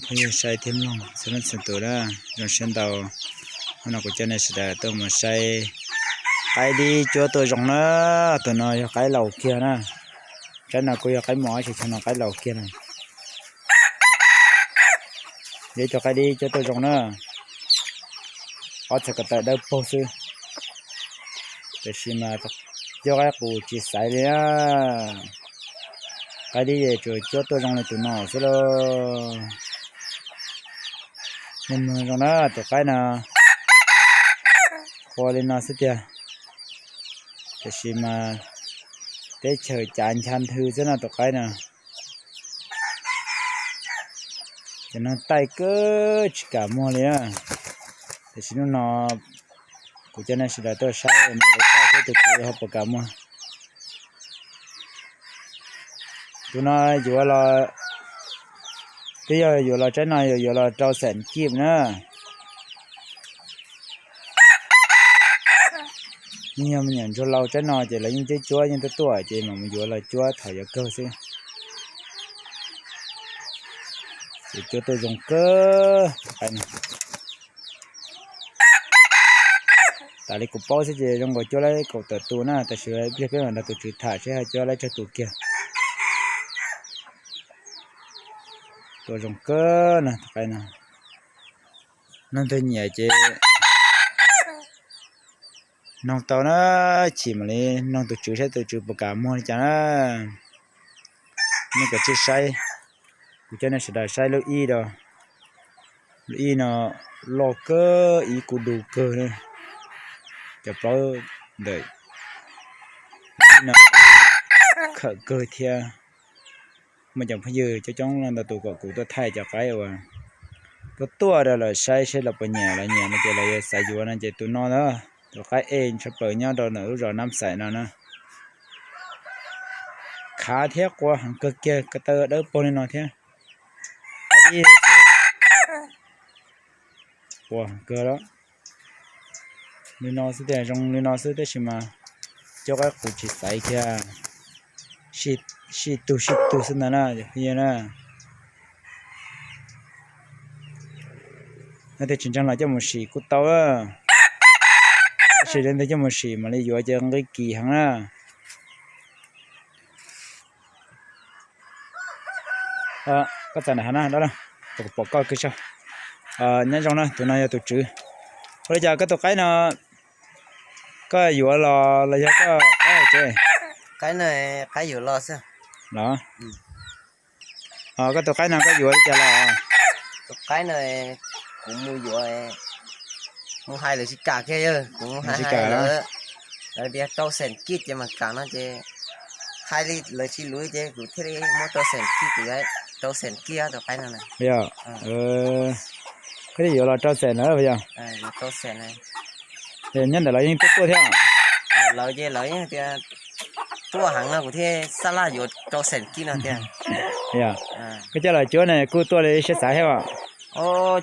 Phooj ywg saib thiab mloog txhua leej txhua tus na, zoo siab ntau. Hnub no kuv coj nej sawv daws tuaj mus saib qaib dib cuab tuaj zoo na. Tus no yog qaib laus kiag na. Tsaib no kuj yog qaib mos, tab sis tsaib no qaib laus kiag na. Yog ib co qaib dib cuab tuaj zoo na. Ob txhais ko taw dawb paug xwb, tiam sis mas cuab qaib qus tsis xaiv li na. Qaib dib es tsuas cuab tuaj zoo li tus no xwb lauj. Nej mloog zoo na, tus qaib no qua li no xwb tiag, tiam sis mas teb chaws cav ncha nthwv xwb no tus qaib no. Cov neeg taij kawg tsis kam muag li na. Tiam sis hnub no kuv coj nej sawv daws tuaj saib no, lawv taij thiab tus kwv ho puas kam muag. Tus no yuav los, twb yog yuav los tsaib no yuav yuav los rau xees kib na. Yeej yog me nyuam ntsuag laus tsaib no ces lawv yeej cuab cuab yeej tuaj tuaj ces mam mus yuav los cuab thaum yuav kawg xwb. Ces cuab tuaj zoo kawg. Tas li kuv paub xwb ces zoo nkaus cuab laib kaum tawm tus na, tab sis ib pliag peb mam nrog tus tswv tham seb ho cuab laib tsawg tus kiag. Tuaj zoo kawg na tus qaib no. Leej twg nyiam ces noog tau na, chim mam li noog tus tswv saib tus tswv puas kam muag li cas na. Nej kav tsij saib, kuv coj nej sawv daws saib lub ib no, lub ib no loj kawg, ib kuj du kawg, cov plaub ntawm ib no khawm kawg thiab. Muaj cov phooj ywg coob coob leej ntau tus kom kuv tuaj thaij cov qaib uas tuaj tuaj rau lawv saib seb lawv puas nyiam, lawv nyiam no ces lawv yuav xav yuav no ces tus no na, tus qaib ej tshaj plaws nyob rau ntawm lub zos Nab Xaim no na. Khav thiab qua heev kawg kiag, ko taw dawb paug li no thiab. Qua heev kawg lawm. Li no xwb tiag, zoo li no xwb tab sis mas cuab qaib qus tsis xaiv kiag, sib tug sib tug xwb ntag na cov phooj ywg na. Leej twg tsis ntseeg los coj mus sim kuj tau, tab sis leej twg coj mus sim mam li yuav ces nqi kis heev na. Koj txav ntawm hav na, pom koj kwv tso. Nyob zoo na, tus no yog tus tswv. Ua li cas koj tus qaib no koj yuav los los yog koj qaib hauv tsev? Qaib no, qaib yuav los xwb. Los, koj tus qaib no koj yuav li cas los? Tus qaib no kuv mus yuav, mus hais lawv tsis kam kiag, kuv mus hais lawv, lawv tias rau xees kib ces mam kam no ces hais li lawv tsis luv ces kuv thiaj li muab rau xees kib, kuv yuav rau xees kib tus qaib no na. Yog, koj thiaj yuav los rau xees na yog? Nyob ntawm lawv yeej tuaj tuaj thiab. Lawv ces lawv yeej tias tuaj heev no kuv thiaj xab laj yuav rau xees kib no tiag. Yog, koj coj lawv cuab ne kuj tuaj li siab xav thiab os?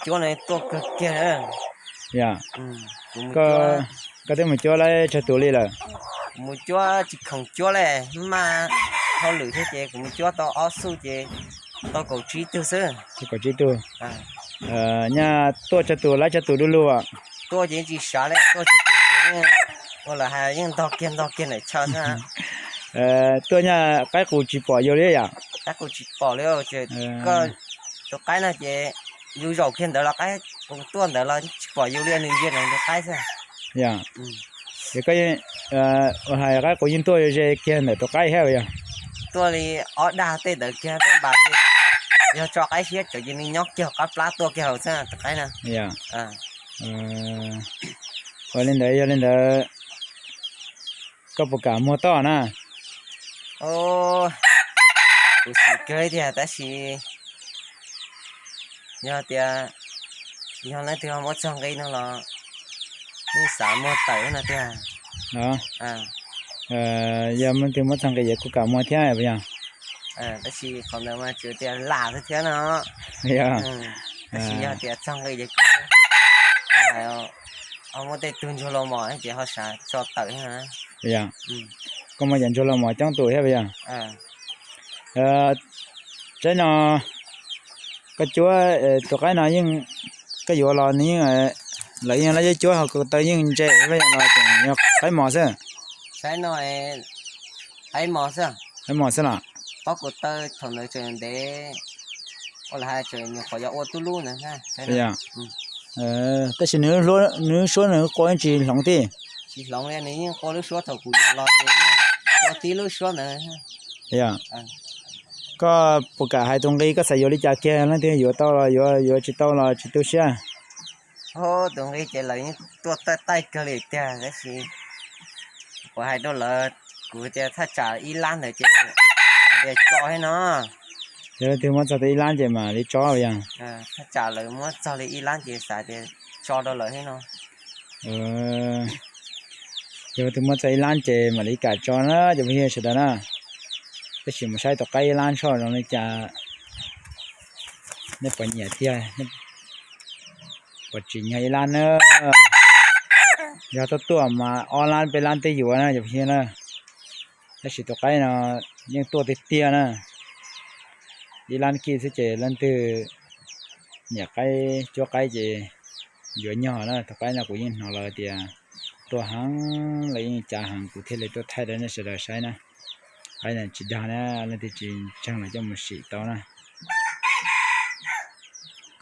Cuab no tuaj kawg kiag. Yog, koj twb mus cuab laib tsawg tus li lawm? Mus cuab tsis khoom cuab li, maj hauj lwm thiab ces kuv mus cuab tau ob xuj ces tau kaum tsib tug xwb. Kaum tsib tug. Nyaj tuaj tsawg tus laib tsawg tus du lug? Tuaj ces tsis sav li, tuaj tsawg tus ces yeej, ua lawv hais yeej ntog kiag ntog kiag ntawm chaw xwb. Tuaj nyaj qaib qus tsis pom yus li yom? Qaib qus tsis pom li, koj tus qaib no ces yus zaum kiag ntawd los qaib qus tuaj ntawd los tsis pom yus li, nws ntsia ntawm tus qaib xwb. Yog, ces koj ua hais qaib qus yeej tuaj ze kiag ntawm tus qaib thiab yog? Tuaj li ob dag tej ntawd kiag tej npas ces yog tso qaib siab tseem ces nws nyob kiag qab plab tuaj kiag hauv xwb tus qaib no. Yog, ua li ntawd, yog li ntawd koj puas kam muag toj na? Kuv xav kawg tiag tab sis yog tias yog leej twg ho muab txog nqi no los yeej xav muag tawm no tiag. Yog leej twg muab txog nqi ces kuj kam muag thiab puas yog? Tab sis qhov ntawd mas tsuas tias lam xwb thiab no. Yog, tab sis yog tias txog nqi ces kuj ho muab tej tug ntsuag los mos ces ho xav tso tawm thiab. Yog, koj muaj cov ntsuag los mos coob tus thiab puas yog? Tsaib no Koj cuab tus qaib no yeej, koj yuav los nws yeej, lawv yeej lab cuab cuab ho ko taw yeej ntse los tseem yog qaib mos xwb? Qaib mos xwb los? Tab sis nws suab nws qua yeej tsis hloov tiag. Tsis hloov li, nws yeej qua lub suab thaum kuv yuav los ces qua tib lub suab ntawd. Yog, koj puas kam hais tus nqi koj xav yuav li cas kiag, leej twg yuav tau los yuav, yuav tsis tau los tsis tu siab. Tus nqi ces lawv yeej tuaj taij taij kawg li tiag, tab sis kuv hais rau lawv, kuv tias thaj tsam ib lab ntawd ces tias tso thiab no. Yog leej twg muab txog tau ib lab ces mam li tso yog. Thaj tsam lawv muab txog li ib lab ces xav tias tso rau lawv thiab no. Yog leej twg muab txog ib lab ces mam li kam tso na cov phooj ywg sawv daws na. Tab sis mus saib tus qaib ib lab soj zoo li cas, nej puas nyiam tiag, puas tsim nyog ib lab na. Yog tuaj tuaj mas ob lab peb lab twb yuav na cov phooj ywg na. Tab sis tus qaib no yeej tuaj tiag tiag na. Ib lab kij xwb ces leej twg nyiam qaib cuab qaib ces yuav nyog na. Tus qaib no kuv yeej hnov lawv tias tuaj heev, lawv yeej cav heev, kuv thiaj li tuaj thaij rau nej sawv daws saib na. Qaib no tsis dag na, leej twg tsis ntseeg los coj mus sim tau na.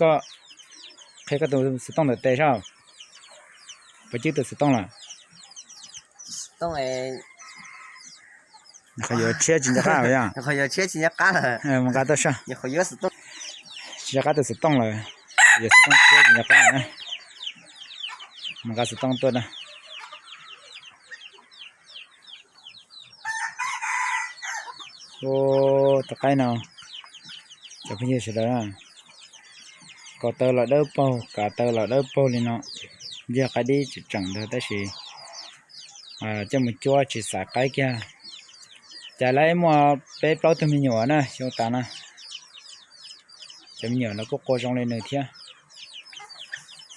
Koj qhia koj tus xov tooj ntawm tes saib, puas cwb tus xov tooj lawm? Qhov yuav tshiab tsis nco qab yog? Mus nqa tuaj saib. Tsis nco qab tus xov tooj lawm, yog xov tooj tshiab tsis nco qab na. Mus nqa xov tooj tuaj na. Tus qaib no, cov phooj ywg sawv daws, ko taw los dawb paug, kav taw los dawb paug li no, yog qaib dib tseem tseem ntag tab sis coj mus cuab tsis xaiv qaib kiag. Cas lawv muaj peb plaub tug me nyuam na xyoo tas na. Cov me nyuam no kuj qua zoo li nws thiab.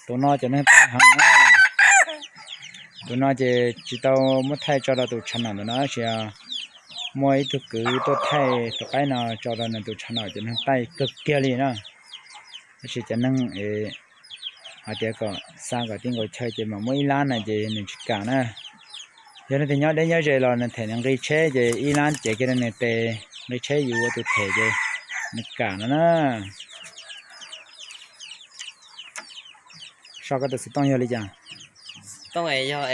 Tus no cov neeg taij heev na. Tus no ces tsis tau muab thaij tso rau tus channel ntawm no tab sis muaj ib tug kwv tuaj thaij tus qaib no tso rau nws tus channel, cov neeg taij kawg kiag li na. Tab sis cov neeg hais tias kom xa kom tib nkaus chaw ces mam muab ib lab na ces nws tsis kam na. Yog leej twg nyob deb nyob ze los nws them nws nqi tsheb ces ib lab cev kiag rau nws tes, nqi tsheb yus ua tus them ces nws kam no na. Saib koj tus xov tooj yog li cas? Xov tooj yog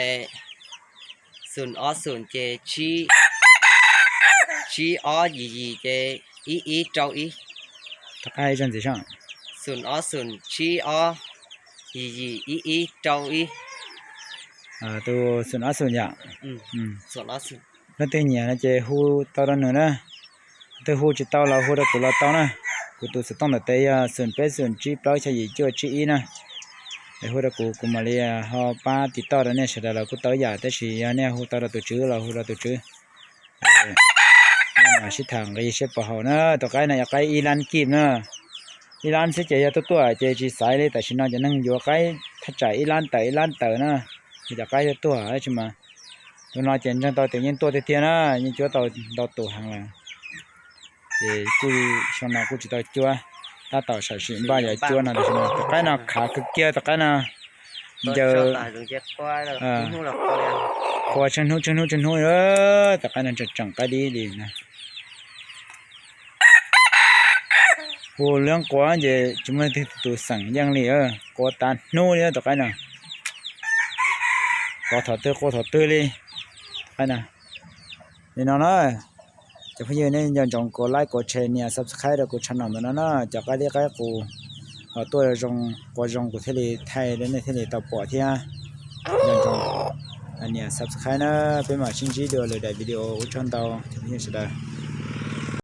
xoom ob xoom ces tsib, tsib ob yim yim ces ib ib rau ib. Rov qab ib zaug ntxiv saib. Xoom ob xoom tsib ob yim yim ib ib rau ib. Tus xoom ob xoom yom. Leej twg nyiam no ces hu tau rau nws na. Leej twg hu tsis tau los hu rau kuv los tau na. Kuv tus xov tooj ntawm tes yog xoom peb xoom tsib plaub xya yim cuaj tsib ib na. Es hu rau kuv, kuv mam li ho pab tiv toj rau nej sawv daws los kuj tau ib yam, tab sis yog nej hu tau rau tus tswv los hu rau tus tswv. Nej mam sib tham nqi seb puas haum na. Tus qaib no yog qaib ib lab kib na. Ib lab xwb ces yog tuaj tuaj ces tsis xaiv li, tam sim no cov neeg yuav qaib thaj tsam ib lab tawm ib lab tawm na. Yog cov qaib tuaj tuaj tab sis mas tus no ces ntseeg tau tias yeej tuaj tiag tiag na, yeej cuab tau ntau tus heev lawm. Ces kuj xyoo no kuj tsis tau cuab, tab tom sam sim npaj yuav cuab no, tam sim no tus qaib no khav kawg kiag tus qaib no. Ncaws qua tsheej hnub tsheej hnub tsheej hnub, tus qaib no tseem tseem qaib dib li na. Hu liab quav ces tsis muaj leej twg tus xeem yeej li, quav tas hnub li tus qaib no. Quav thaum twg qua thaum twg li tus qaib no. Li no na, cov phooj ywg nej nco ntsoov kuv like kuv share nias subscribe rau kuv channel ntawm no na, cov qaib dib qaib qus los tuaj zoo, qua zoo kuv thiaj li thaij rau nej thiaj li tau pom thiab. Nco ntsoov nias subscribe na, peb mam sib ntsib dua lwm daim video, ua tsaug ntau cov phooj ywg sawv daws.